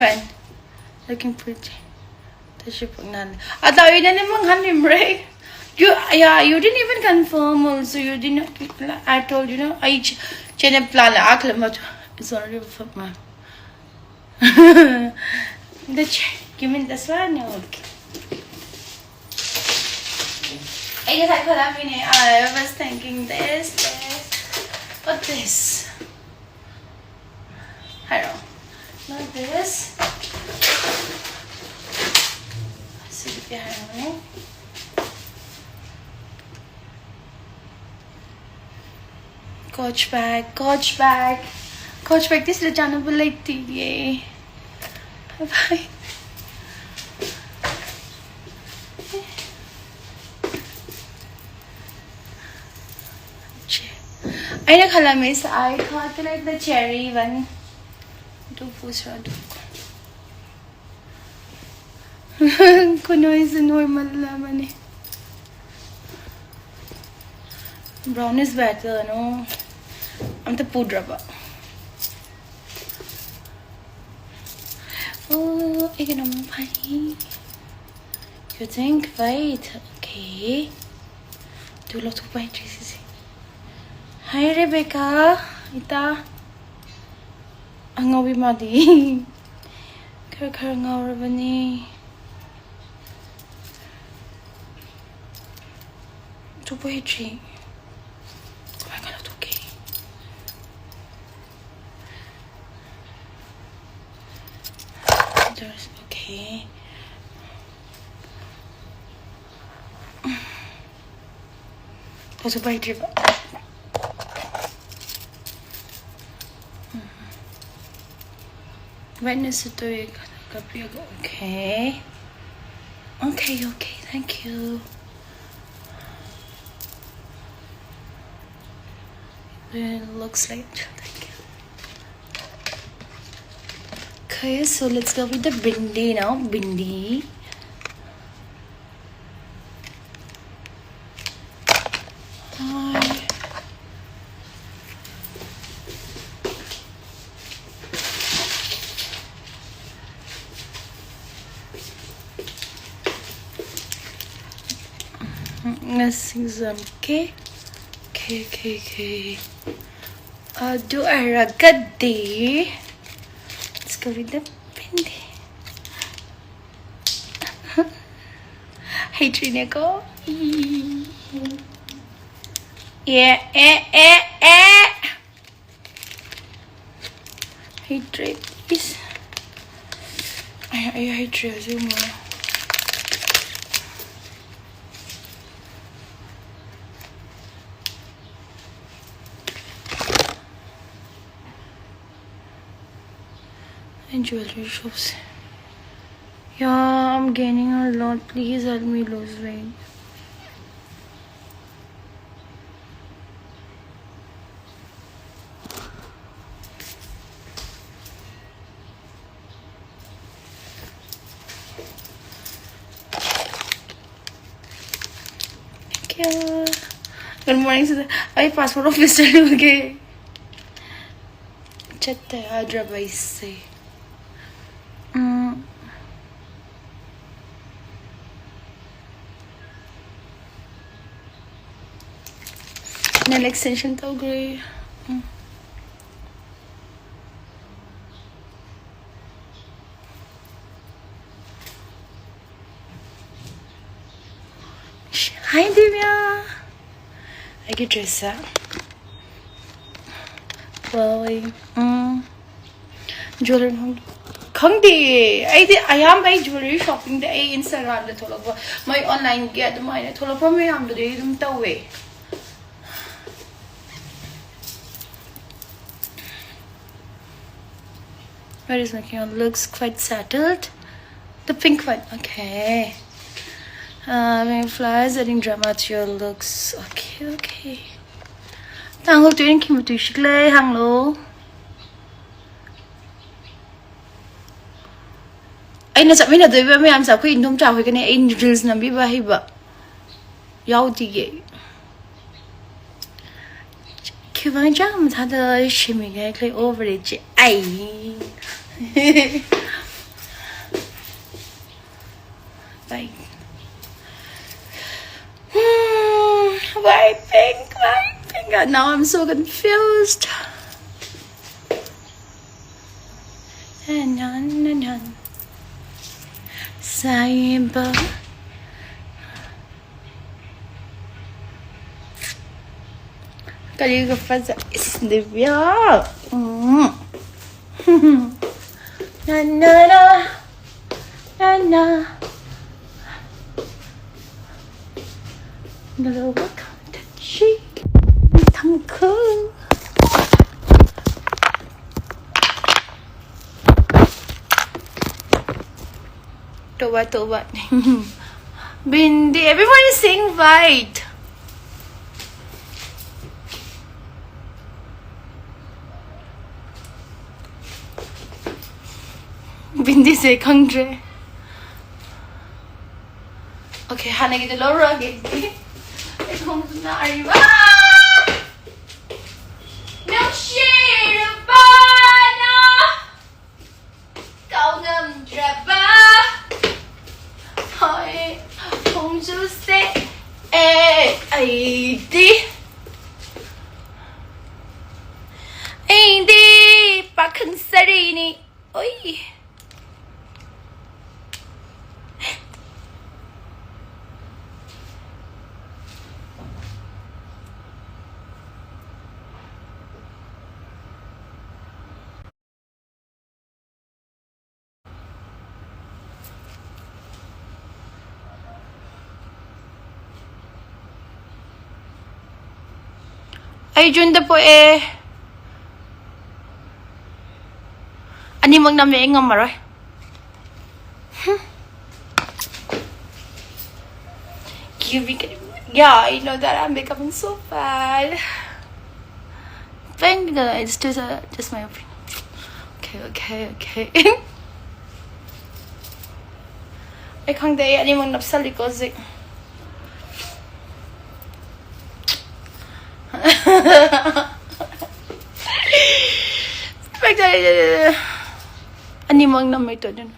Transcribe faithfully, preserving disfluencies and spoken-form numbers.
Fine. Looking pretty. Tashi pagnan. Ata, you didn't even hand him, right? You, yeah, you didn't even confirm also. You didn't, I told you, no? I ch-, chene plan la akhle ma. It's already for ma. The ch-, give me this one. Okay. I just, I could have been, I was thinking this, this, but this. I don't know. Not this. Sige, I don't know. Coach bag, Coach bag. Coach bag, this is the channel, but like, yeah. Bye. ꯑꯩꯅ ꯈꯜꯂꯝꯃꯤꯁꯦ, I thought like the cherry one. ꯑꯗꯨ ꯄꯨꯁꯤꯔꯥ ꯑꯗꯨ? ꯈꯨꯅꯣꯏꯁꯦ ꯅꯣꯏꯃꯜꯂꯕꯅꯦ꯫ Brown is better, no? ꯑꯝꯇ ꯄꯨꯗ꯭ꯔꯕ? ꯑꯣ, ꯑꯩ ꯀꯩꯅꯣꯝ ꯐꯪꯉꯤ꯫ You think, wait, okay. ꯑꯗꯨ ꯂꯧꯊꯣꯛꯄ ꯍꯩꯇ꯭ꯔꯤ ꯁꯤꯁꯦ꯫ Hi, Rebecca. ꯏꯇꯥ꯫ ꯑꯉꯥꯎꯕꯤ ꯃꯥꯗꯤ꯫ ꯈꯔ ꯈꯔ ꯉꯥꯎꯔꯕꯅꯤ꯫ ꯂꯧꯊꯣꯛꯄ ꯍꯩꯇ꯭ꯔꯤ꯫ ꯀꯃꯥꯏꯅ ꯂꯧꯊꯣꯛꯀꯦ? There's, okay. ꯂꯧꯊꯣꯛꯄ ꯍꯩꯇ꯭ꯔꯤꯕ꯫ Brightness to ꯀꯥꯞꯄꯤꯌꯣ꯫ Okay. Okay, okay, thank you. It looks like, thank you. Okay, so let's go with the bindi now. Bindi. Hi. ꯃꯁꯤꯡꯖꯝ ꯀꯦ ꯀꯦ ꯀꯦ ꯀꯦ ꯑꯗꯨ ꯑꯣꯏꯔꯒꯗꯤ, let's go with the pen. ꯍꯩꯇ꯭ꯔꯤꯅꯦꯀꯣ. ꯑꯦ ꯑꯦ ꯑꯦ ꯑꯦ ꯍꯩꯇ꯭ꯔꯦ. ꯏꯁ. ꯑꯩ ꯑꯩ ꯍꯩꯇ꯭ꯔꯦ ꯑꯁꯦꯡꯕ. ꯑꯩ jewellery ꯁꯣꯞꯁꯦ. Yeah, I'm gaining a lot. Please help me lose weight. Good morning, sister. ꯑꯩ passport office ꯆꯠꯂꯨꯒꯦ. ꯆꯠꯇ ꯌꯥꯗ꯭ꯔꯕ ꯑꯩꯁꯦ. ꯎꯝ. ꯅꯦꯜ ꯑꯦꯛꯁꯇꯦꯟꯁꯟ ꯇꯧꯈ꯭ꯔꯦ. ꯎꯝ. Hi, ꯗꯤꯕ꯭ꯌꯥ. ꯑꯩꯒꯤ ꯗ꯭ꯔꯦꯁꯁꯦ. Well, ꯎꯝ. ꯖ꯭ꯋꯦꯂꯔꯤ ꯈꯪ-, ꯈꯪꯗꯦ. ꯑꯩꯗꯤ ꯑꯌꯥꯝꯕ ꯑꯩ ꯖ꯭ꯋꯦꯂꯔꯤ ꯁꯣꯞꯄꯤꯡꯗꯤ ꯑꯩ Instagram-ꯗ ꯊꯣꯛꯂꯛꯄ, ꯃꯣꯏ online-ꯒꯤ ꯑꯗꯨꯃꯥꯏꯅ ꯊꯣꯛꯂꯛꯄ ꯃꯌꯥꯝꯗꯨꯗꯤ ꯑꯗꯨꯝ ꯇꯧꯋꯦ. Where is my camera? Looks quite settled. The pink one. Okay. Uh, my flowers adding drama to your looks. Okay, okay. ꯇꯥꯡ ꯇ꯭ꯋꯦꯟꯇꯤ ꯃꯇꯨꯡ ꯁꯤꯛꯂꯦ ꯍꯥꯡꯂꯣ. ꯑꯩꯅ ꯆꯠꯃꯤꯟꯅꯗꯣꯏꯕ ꯃꯌꯥꯝꯁꯦ ꯑꯩꯈꯣꯏ ꯏꯟꯗꯣꯝꯆꯥ ꯍꯣꯏꯒꯅꯦ. ꯑꯩ reels ꯅꯝꯕꯤꯕ ꯍꯩꯕ ꯌꯥꯎꯗꯤꯌꯦ. ꯈꯤꯕꯥꯡ ꯆꯥꯝ ꯊꯥꯗ ꯁꯤꯃꯤꯒ ꯑꯩꯈꯣꯏ over it. ꯑꯩ. Bye. Now I'm so confused. Saiba. Kaliga faza is Divya. Mm. Na, na, na. Na, na. Narawa kantachi. Tangku. Toba, toba. Bindi, everyone is saying white. ꯕꯤꯟꯗꯤꯁꯦ ꯈꯪꯗ꯭ꯔꯦ꯫ Okay, ꯍꯥꯟꯅꯒꯤꯗꯣ ꯂꯧꯔꯛꯑꯒꯦ꯫ ꯑꯩ ꯈꯣꯡꯁꯨ ꯅꯥꯔꯤꯕ꯫ ꯅꯨꯡꯁꯤꯔꯕꯅ ꯀꯥꯎꯉꯝꯗ꯭ꯔꯕ꯫ ꯍꯣꯏ, ꯈꯣꯡꯖꯨꯁꯦ꯫ ꯑꯦ, ꯑꯩꯗꯤ, ꯑꯩꯗꯤ ꯄꯥꯈꯪ ꯁꯥꯔꯤꯅꯤ꯫ ꯑꯣꯏ꯫ ꯑꯩ ꯖꯨꯟꯗ ꯄꯣꯛꯑꯦ꯫ ꯑꯅꯤꯃꯛ ꯅꯝꯃꯦ, ꯑꯩ ꯉꯝꯃꯔꯣꯏ꯫ ꯍꯨꯝ꯫ Give me, yeah, I know that I'm becoming so bad. Thank you, it's just, uh, just my opinion. Okay, okay, okay. ꯑꯩ ꯈꯪꯗꯦ, ꯑꯩ ꯑꯅꯤꯃꯛ ꯅꯞꯁꯜꯂꯤꯀꯣ ꯍꯧꯖꯤꯛ꯫ ꯑꯅꯤꯃꯛ ꯅꯝꯃꯦ ꯇꯣ ꯑꯗꯨꯅ꯫